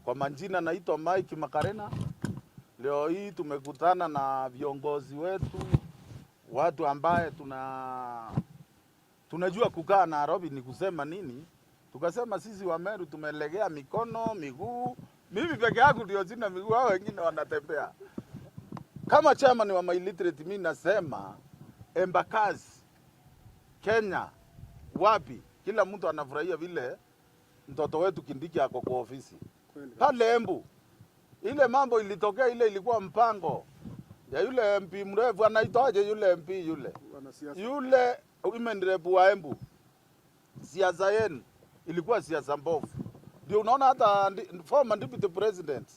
Kwa majina naitwa Mike Makarena. Leo hii tumekutana na viongozi wetu, watu ambaye tunajua kukaa Nairobi ni kusema nini. Tukasema sisi wa Meru tumelegea mikono, miguu. Mimi peke yangu ndio sina miguu, hao wengine wanatembea. Kama chairman wa ma-illiterate, mimi nasema Embakasi, Kenya, wapi, kila mtu anafurahia vile mtoto wetu Kindiki ako kwa ofisi pale Embu. Ile mambo ilitokea, ile ilikuwa mpango ya yule MP mrefu, anaitwaje yule MP yule yule women rep wa Embu. Siasa yenu ilikuwa siasa mbovu, ndio unaona hata former deputy president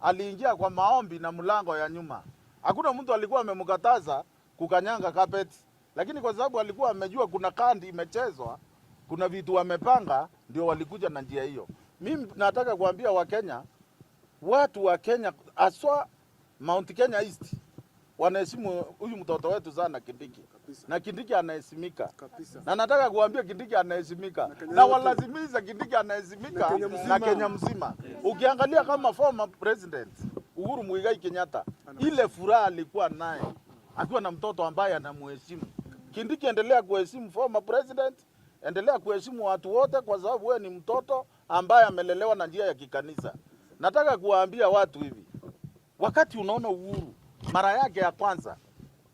aliingia kwa maombi na mlango ya nyuma. Hakuna mtu alikuwa amemkataza kukanyanga carpet, lakini kwa sababu alikuwa amejua kuna kandi imechezwa, kuna vitu wamepanga, ndio walikuja na njia hiyo. Mimi nataka kuambia Wakenya, watu wa Kenya haswa Mount Kenya East wanaheshimu huyu mtoto wetu sana Kindiki. Kabisa. Na Kindiki anaheshimika. Kabisa. Na nataka kuambia Kindiki anaheshimika. Na Kenya Na yote. walazimisha Kindiki anaheshimika Na Kenya mzima. na Kenya mzima. Ukiangalia kama former president Uhuru Muigai Kenyatta, ile furaha alikuwa naye akiwa na mtoto ambaye anamheshimu. Kindiki, endelea kuheshimu former president, endelea kuheshimu watu wote, kwa sababu wewe ni mtoto ambaye amelelewa na njia ya kikanisa. Nataka kuwaambia watu hivi, wakati unaona Uhuru mara yake ya kwanza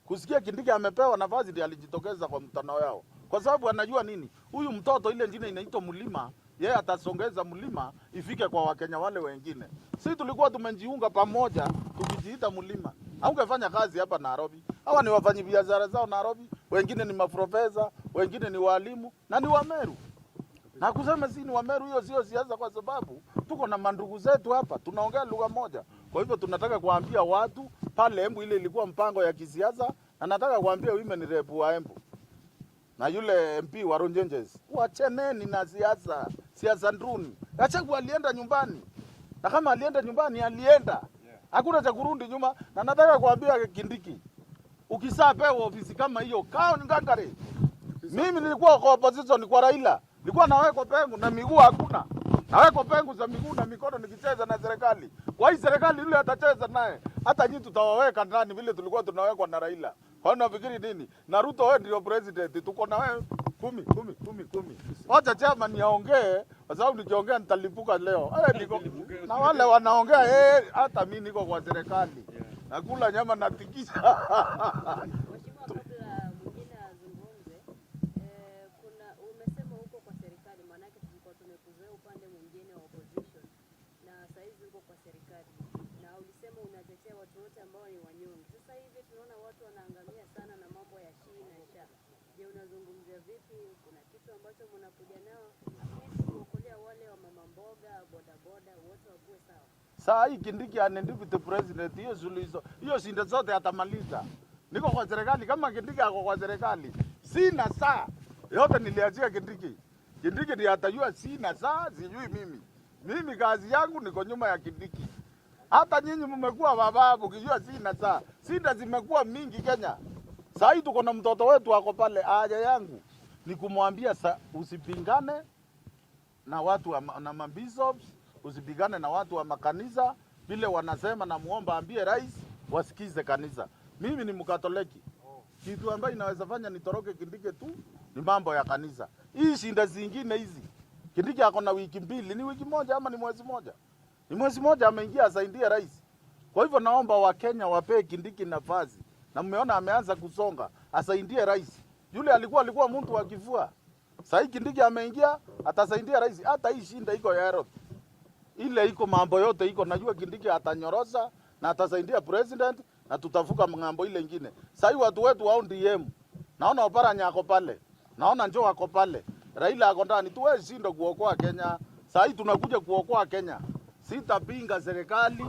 kusikia Kindiki amepewa nafasi, ndiye alijitokeza kwa mtandao yao, kwa sababu anajua nini, huyu mtoto ile njina inaitwa mlima, yeye atasongeza mlima ifike kwa Wakenya wale wengine. Si tulikuwa tumejiunga pamoja tukijiita mlima, haungefanya kazi hapa Nairobi. Hawa ni wafanyi biashara zao Nairobi, wengine ni maprofesa, wengine ni walimu na ni Wameru. Na kusema si ni Wameru, hiyo sio siasa, kwa sababu tuko na mandugu zetu hapa, tunaongea lugha moja. Kwa hivyo tunataka kuambia watu pale Embu, ile ilikuwa mpango ya kisiasa, na nataka kuambia women rep wa Embu na yule MP wa Runyenjes, wacheneni na siasa, siasa nduni. Gachagua alienda nyumbani, na kama alienda nyumbani alienda, hakuna cha kurudi nyuma. Na nataka kuambia Kindiki, ukishapewa ofisi kama hiyo, kaa ngangari. Mimi nilikuwa kwa opposition kwa Raila, nilikuwa nawekwa pengu na miguu hakuna, nawekwa pengu za miguu na mikono nikicheza na serikali. Kwa hii serikali yule atacheza naye, hata nyinyi tutawaweka ndani vile tulikuwa tunawekwa na Raila. Kwa hiyo nafikiri nini? Na Ruto wewe ndio president, tuko na wewe 10 10 10 10. Wacha chairman niongee, kwa sababu nikiongea nitalipuka leo. Niko na wale wanaongea hata mimi niko kwa serikali. Nakula nyama natikisa. Mheshimiwa, kabla mwingine azungumze, kuna umesema huko kwa serikali, maanake tulikuwa tumekuzoea upande mwingine wa opposition na saa hizi uko kwa serikali, na ulisema unatetea watu wote ambao ni wanyonge. Sasa hivi tunaona watu wanaangamia sana na mambo ya SHA na SHA. Je, unazungumzia vipi? Kuna kitu ambacho mnakuja nao at least kuokolea wale wa mama mboga, bodaboda, wote wakuwe sawa? Saa hii Kindiki ni deputy president, hiyo suluhisho, hiyo shinda zote atamaliza. Niko kwa serikali, kama Kindiki ako kwa serikali, sina saa yote niliachia Kindiki. Kindiki ndiye atajua sina saa, sijui mimi. Mimi kazi yangu niko nyuma ya Kindiki. Hata nyinyi mmekuwa bababu kijua sina saa. Shinda zimekuwa mingi Kenya. Saa hii tuko na mtoto wetu ako pale. Haja yangu ni kumwambia usipingane na watu wa na mabishops, usipigane na watu wa makanisa vile wanasema, na muomba ambie rais wasikize kanisa. Mimi ni Mkatoliki. Kitu ambayo inaweza fanya nitoroke Kindiki tu ni mambo ya kanisa. Hii shinda zingine hizi, Kindiki ako na wiki mbili, ni wiki moja ama ni mwezi moja? Ni mwezi moja ameingia asaidie rais. Kwa hivyo naomba Wakenya wapee Kindiki nafasi, na mmeona ameanza kusonga, asaidie rais. Yule alikuwa mtu wa kifua. Sasa hii Kindiki ameingia, atasaidia rais. Hata hii shinda iko ya Herod, ile iko mambo yote iko, najua Kindiki atanyorosa na atasaidia president na tutavuka ng'ambo ile ingine. Sasa hii watu wetu wa ODM, naona Oparanya ako pale, naona Joho ako pale, Raila ako ndani, tuwe shindo kuokoa Kenya. Sasa hii tunakuja kuokoa Kenya. Sitapinga serikali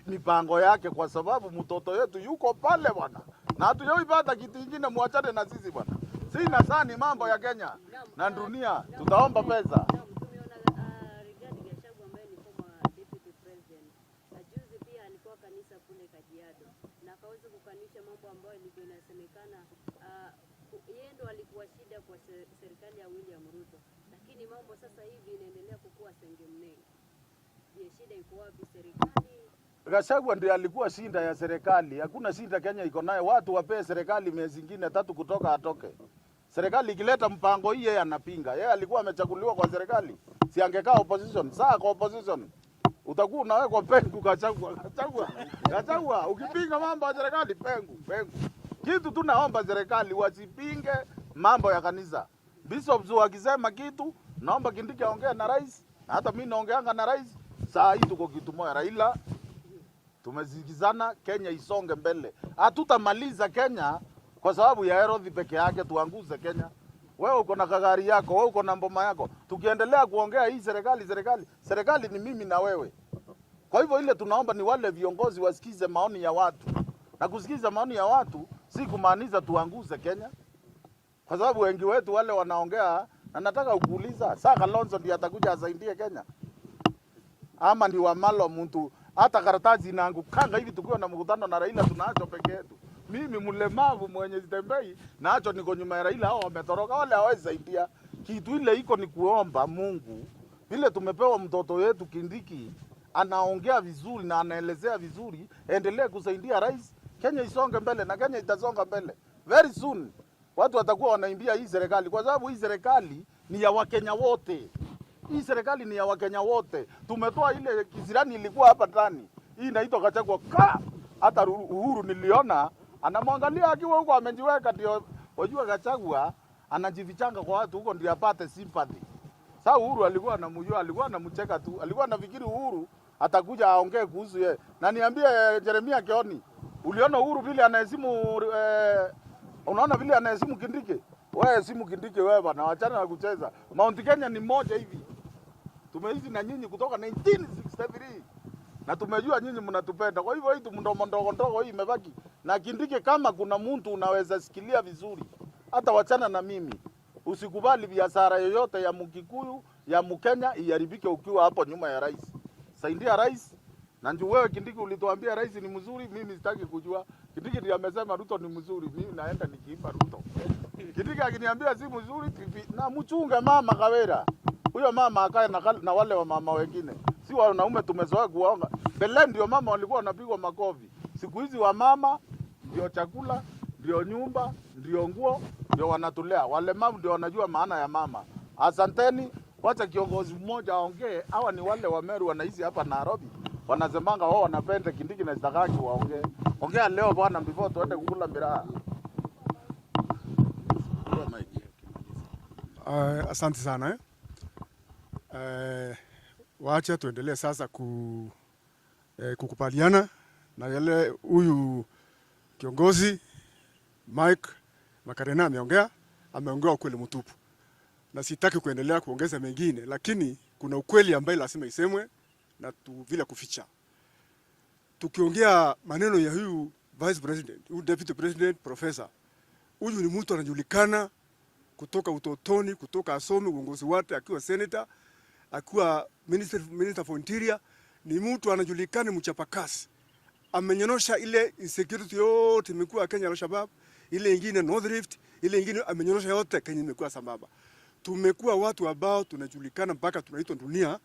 mipango yake kwa sababu mtoto wetu yuko pale bwana, na hatujaipata kitu kingine, muachane na sisi bwana. Sina sani mambo ya Kenya na dunia, tutaomba pesa. Naam, tumeona Rigathi Gachagua ambaye ni former deputy president, na juzi pia alikuwa kanisa kule Kajiado na akaweza kukanusha mambo ambayo ilikuwa inasemekana yeye ndo alikuwa shida kwa serikali ya William Ruto, lakini mambo sasa hivi inaendelea kukua senge mnene. Shida iko wapi? Serikali Gachagua ndiye alikuwa shinda ya serikali. Hakuna shinda Kenya iko nayo. Watu wapee serikali miezi ingine 3 kutoka atoke. Serikali ikileta mpango hii yeye anapinga. Yeye alikuwa amechaguliwa kwa serikali, si angekaa opposition? Saa kwa opposition utakuwa unawekwa pengu. Gachagua, Gachagua, Gachagua, ukipinga mambo ya serikali pengu, pengu. Kitu tunaomba serikali wasipinge mambo ya kanisa. Bishops wakisema kitu, naomba Kindiki aongee na rais, na hata mimi naongeanga na rais. Saa hii tuko kitu moja, Raila tumezikizana, Kenya isonge mbele. Hatutamaliza Kenya kwa sababu ya Herodhi peke yake, tuanguze Kenya. Wewe uko na kagari yako, wewe uko na mboma yako. Tukiendelea kuongea hii serikali, serikali, serikali ni mimi na wewe. Kwa hivyo ile tunaomba ni wale viongozi wasikize maoni ya watu, na kusikiza maoni ya watu si kumaanisha tuanguze Kenya, kwa sababu wengi wetu wale wanaongea, na nataka kukuuliza, saa Kalonzo ndiye atakuja asaidie Kenya ama ni Wamalo? Mtu hata karatasi inaangukanga hivi, tukiwa na mkutano na Raila tunaacho peke yetu. Mimi mlemavu mwenye sitembei naacho, niko nyuma ya Raila, hao wametoroka, wale hawawezi saidia kitu. Ile iko ni kuomba Mungu, vile tumepewa mtoto wetu Kindiki anaongea vizuri na anaelezea vizuri, endelee kusaidia rais, Kenya isonge mbele, na Kenya itasonga mbele very soon. Watu watakuwa wanaimbia hii serikali, kwa sababu hii serikali ni ya Wakenya wote. Hii serikali ni ya Wakenya wote. Tumetoa ile kisirani ilikuwa hapa ndani. Hii inaitwa Gachagua ka hata Uhuru niliona anamwangalia akiwa huko amejiweka, ndio wajua Gachagua anajifichanga kwa watu huko ndio apate sympathy. Sasa Uhuru alikuwa anamjua, alikuwa anamcheka tu, alikuwa anafikiri Uhuru atakuja aongee kuhusu yeye. Na niambie Jeremia Kioni, uliona Uhuru vile anaheshimu unaona vile anaheshimu Kindiki? Wewe heshimu Kindiki wewe bwana, wachana na kucheza. Mount Kenya ni moja hivi. Tumeishi na nyinyi kutoka 1963 na tumejua nyinyi mnatupenda. Kwa hivyo hii mdomo ndogo ndogo hii imebaki. Na Kindiki, kama kuna mtu unaweza sikilia vizuri, hata wachana na mimi. Usikubali biashara yoyote ya Mkikuyu ya Mkenya iharibike ukiwa hapo nyuma ya rais. Saidia rais. Na njoo wewe Kindiki ulituambia rais ni mzuri, mimi sitaki kujua. Kindiki ndiye amesema Ruto ni mzuri, mimi naenda nikiimba Ruto. Kindiki akiniambia si mzuri, pipi, na mchunge mama Kawera. Huyo mama akae na wale wa mama wengine. Si wanaume tumezoea kuonga. Mbele ndio mama walikuwa wanapigwa makofi. Siku hizi wamama ndio chakula, ndio nyumba, ndio nguo, ndio wanatulea. Walemavu ndio wanajua maana ya mama. Asanteni, wacha kiongozi mmoja aongee. Hawa ni wale wa Meru wanaishi hapa Nairobi. Wanasemanga wao wanapenda Kindiki na sitaki waongee. Ongea leo bwana, before tuende kukula miraa. Asante sana eh. Wacha tuendelee sasa kukubaliana na yale huyu kiongozi Mike Makarena ameongea, ameongea ukweli mtupu, na sitaki kuendelea kuongeza mengine, lakini kuna ukweli ambaye lazima isemwe na tu vile kuficha. Tukiongea maneno ya huyu vice president, huyu deputy president professor, huyu ni mtu anajulikana kutoka utotoni, kutoka asome uongozi wake akiwa senator, akiwa minister for interior, ni mtu anajulikana, mchapakazi. Amenyonosha ile insecurity yote imekuwa Kenya Al-Shabaab, ile ingine North Rift, ile ingine amenyonosha yote Kenya imekuwa sambamba. Tumekuwa watu ambao tunajulikana mpaka tunaitwa dunia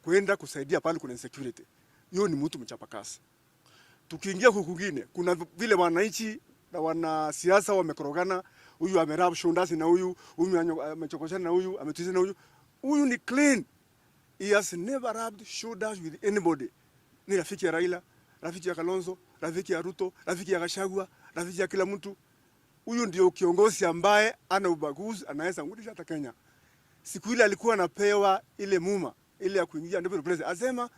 kwenda kusaidia pale kuna insecurity. Hiyo ni mtu mchapakazi. Tukiingia huku kwingine, kuna vile wananchi na wanasiasa wamekorogana, huyu amerub shoulders na huyu, huyu amechokoshana na huyu, ametuliza na huyu. Huyu ni clean. He has never rubbed shoulders with anybody. Ni rafiki ya Raila, rafiki ya Kalonzo, rafiki ya Ruto, rafiki ya Gachagua, rafiki ya kila mtu. Huyu ndio kiongozi ambaye ana ubaguzi, anaweza ngudisha hata Kenya. Siku ile alikuwa anapewa ile muma ile ya kuingia deputy president, asema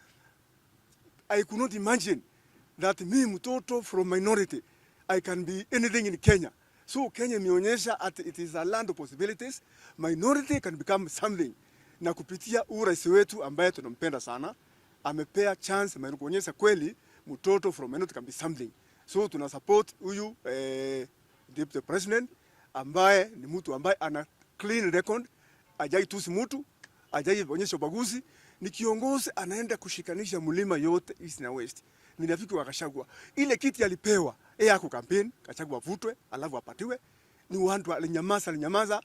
I could not imagine that me mtoto from minority I can be anything in Kenya. So Kenya imeonyesha at it is a land of possibilities. Minority can become something. Na kupitia huu rais wetu ambaye tunampenda sana, amepea chance na kuonyesha kweli mtoto from minority can be something. So tuna support huyu deputy president ambaye ni mtu ambaye ana clean record, hajai tusi mtu, hajai onyesha ubaguzi, ni kiongozi anaenda kushikanisha mlima yote East na West. Ni rafiki wa Gachagua. Ile kiti alipewa, yeye ako campaign, Gachagua avutwe, alafu apatiwe. Ni watu alinyamaza, alinyamaza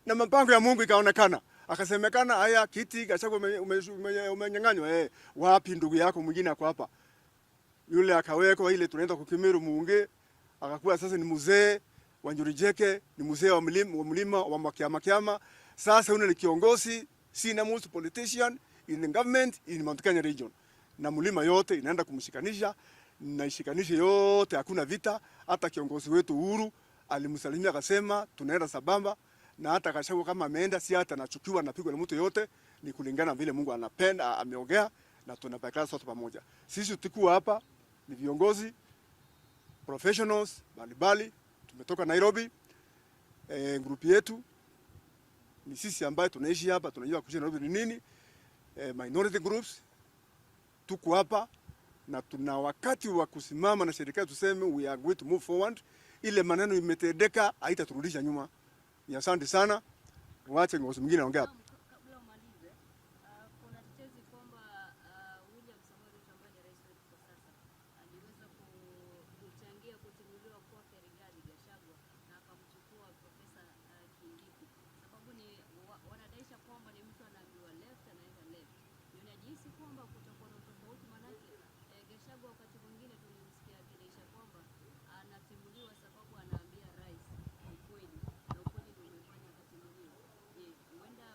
na mpango ya Mungu ikaonekana. Akasemekana haya kiti Gachagua umenyang'anywa, wapi ndugu yako mwingine ako hapa. Yule akawekwa ile tunaenda kukimiru muunge, akakuwa sasa ni mzee wa Njuri Ncheke, ni mzee wa mlima wa Makiama Kiama. Sasa yule ni kiongozi, senior most politician in the government in Mount Kenya region, na mlima yote inaenda kumshikanisha na ishikanishe yote, hakuna vita. Hata kiongozi wetu Uhuru alimsalimia akasema tunaenda sambamba, na hata Gachagua kama ameenda, si hata anachukiwa anapigwa na mtu yote, ni kulingana vile Mungu anapenda ameongea, na tunapelekana sote pamoja. Sisi tukiwa hapa ni viongozi professionals mbalimbali, tumetoka Nairobi. Group yetu ni sisi ambaye tunaishi hapa, tunajua kuishi Nairobi ni nini. Minority groups tuko hapa na tuna wakati wa kusimama na serikali tuseme we are going to move forward. Ile maneno imetendeka haitaturudisha nyuma. Ni asante sana, wache ngozi mwingine aongea hapa. Naam, kabla umalize, kuna tetesi kwamba William Samoei Ruto ambaye ni rais wetu kwa sasa aliweza kuchangia kutimuliwa kwake Rigathi Gachagua na akamchukua Profesa Kindiki. Sababu ni wanadaisha kwamba ni mtu anaambiwa left anaenda left. Ni unajihisi kwamba kutakuwa na utofauti? Manake Gachagua wakati mwingine tulimsikia akidaisha kwamba anatimuliwa sababu anaambia rais ukweli na ukweli ndio umefanya akatimuliwa. Je, huenda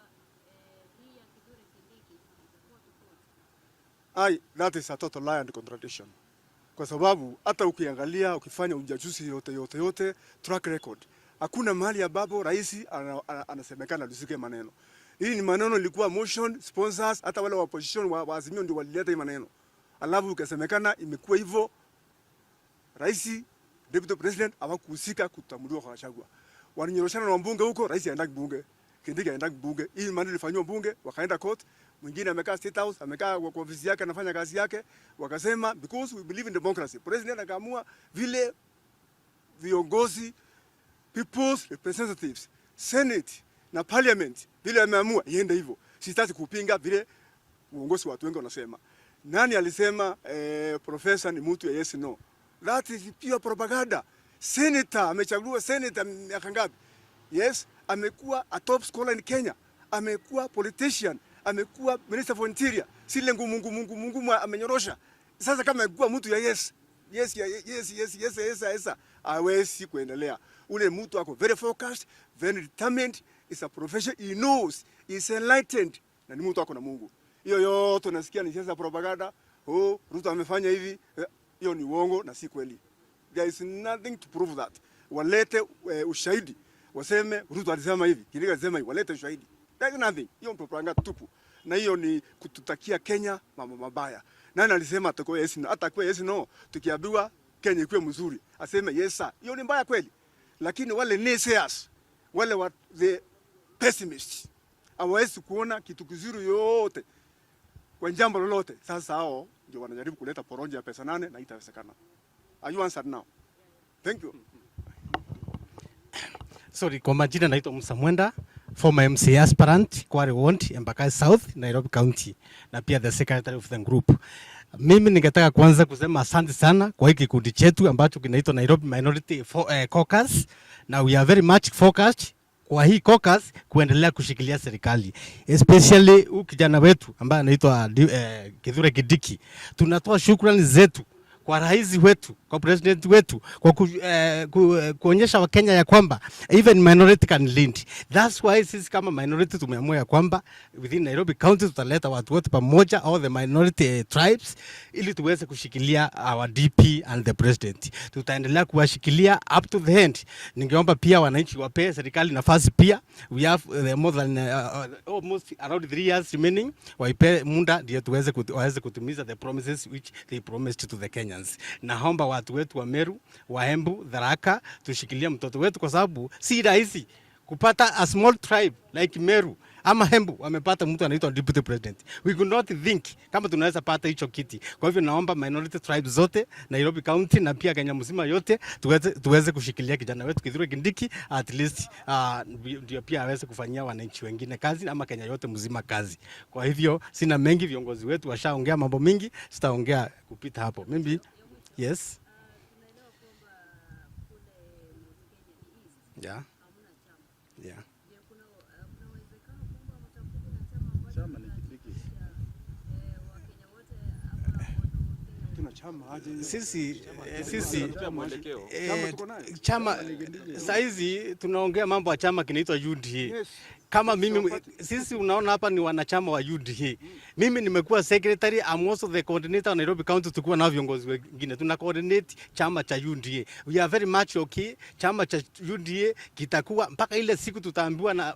hii ya Kithure Kindiki itakuwa tofauti? Ai, that is a total lie and contradiction. Kwa sababu hata ukiangalia ukifanya ujasusi yote yote yote, track record, hakuna mahali ambapo rais anasemekana alisike maneno. Hii ni maneno ilikuwa motion sponsors, hata wale wa opposition wa Azimio ndio walileta hii maneno, alafu ikasemekana imekuwa hivyo. Rais, deputy president hawakuhusika kutambuliwa kwa Gachagua. Walinyoroshana na mbunge huko, rais aenda bunge, Kindiki aenda bunge. Hii maneno ilifanywa bunge, wakaenda court. Mwingine amekaa State House, amekaa kwa ofisi yake anafanya kazi yake. Wakasema because we believe in democracy. President akaamua vile viongozi, people's representatives, Senate na parliament vile ameamua iende hivyo. Sitaki kupinga vile uongozi watu wengi wanasema. Nani alisema professor ni mtu ya yes no? That is pure propaganda. Senator amechaguliwa senator miaka ngapi? Yes, amekuwa a top scholar in Kenya, amekuwa politician, amekuwa minister for interior. Sile ngumu ngumu ngumu ngumu amenyorosha. Sasa kama amekuwa mtu ya yes, yes, yes, yes, yes, yes, yes, yes, hawezi kuendelea. Ule mtu ako very focused, very determined, is a profession, he knows, he is enlightened, na ni mtu ako na Mungu. Hiyo yote unasikia ni siasa propaganda. Oh, Ruto amefanya hivi, hiyo ni uongo na si kweli. There is nothing to prove that. Walete ushahidi, waseme Ruto alisema hivi, Kindiki alisema hivi, walete ushahidi. There is nothing. Hiyo ni propaganda tupu, na hiyo ni kututakia Kenya mambo mabaya. Nani alisema atakuwa yes no? Hata kwa yes no, tukiambiwa Kenya ikuwe mzuri, aseme yes sir. Hiyo ni mbaya kweli? Lakini wale naysayers, wale wa the pessimists hawawezi kuona kitu kizuri yote kwa jambo lolote. Sasa hao ndio wanajaribu kuleta porojo ya pesa nane na itawezekana. Are you answered now? Thank you. Sorry, kwa majina naitwa Musa Mwenda, former MCA aspirant Kware Ward, Embakasi South, Nairobi County, na pia the secretary of the group. Mimi ningetaka kwanza kusema asante sana kwa hiki kikundi chetu ambacho kinaitwa Nairobi Minority Caucus, na we are very much focused kwa hii caucus kuendelea kushikilia serikali, especially huyu kijana wetu ambaye anaitwa Kithure Kindiki. Tunatoa shukrani zetu kwa rais wetu, kwa president wetu kwa kuonyesha Wakenya ya kwamba even minority can lead. That's why sisi kama minority tumeamua ya kwamba within Nairobi County tutaleta watu wote pamoja, all the minority tribes, ili tuweze kushikilia our DP and the president. Tutaendelea kuwashikilia up to the end. Ningeomba pia wananchi wape serikali nafasi pia. We have more than almost around 3 years remaining. Waipe muda ndio waweze kutimiza the promises which they promised to the Kenyans. Naomba watu wetu wa Meru, wa Embu, Tharaka tushikilie mtoto wetu kwa sababu si rahisi kupata a small tribe like Meru ama Embu wamepata mtu anaitwa deputy president. We could not think kama tunaweza pata hicho kiti. Kwa hivyo naomba minority tribes zote Nairobi County na pia Kenya mzima yote tuweze kushikilia kijana wetu Kithure Kindiki at least ndio pia aweze kufanyia wananchi wengine kazi ama Kenya yote mzima kazi. Kwa hivyo sina mengi, viongozi wetu washaongea mambo mingi, sitaongea kupita hapo. Mimi yes. Tunaelewa kwamba kule Mount Kenya East Yeah. hamna chama. Yeah. Je, kuna uwezekano kwamba mtakuwa na chama aje. Sisi Chama tuko nayo. Chama saizi tunaongea mambo ya chama kinaitwa UDA. Yes. Kama mimi Party. Sisi unaona hapa ni wanachama wa UDA. Mimi nimekuwa secretary, I'm also the coordinator wa Nairobi County, tukiwa na viongozi wengine tuna coordinate chama cha UDA. We are very much okay. Chama cha UDA kitakuwa mpaka ile siku tutaambiwa na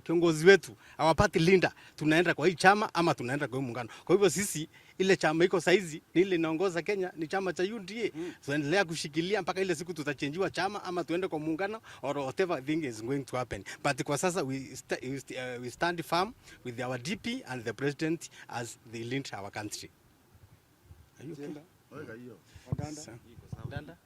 kiongozi wetu, our party leader, tunaenda kwa hii chama ama tunaenda kwa hii muungano. Kwa hivyo sisi ile chama iko saizi ni ile inaongoza Kenya ni chama cha UDA. Tuendelea kushikilia mpaka ile siku tutachenjiwa chama ama tuende kwa muungano or whatever thing is going to happen. But kwa sasa we stand firm with our DP and the president as they lead our country. Are you okay? Jenda. Weka hiyo. Waganda. Sa- Danda.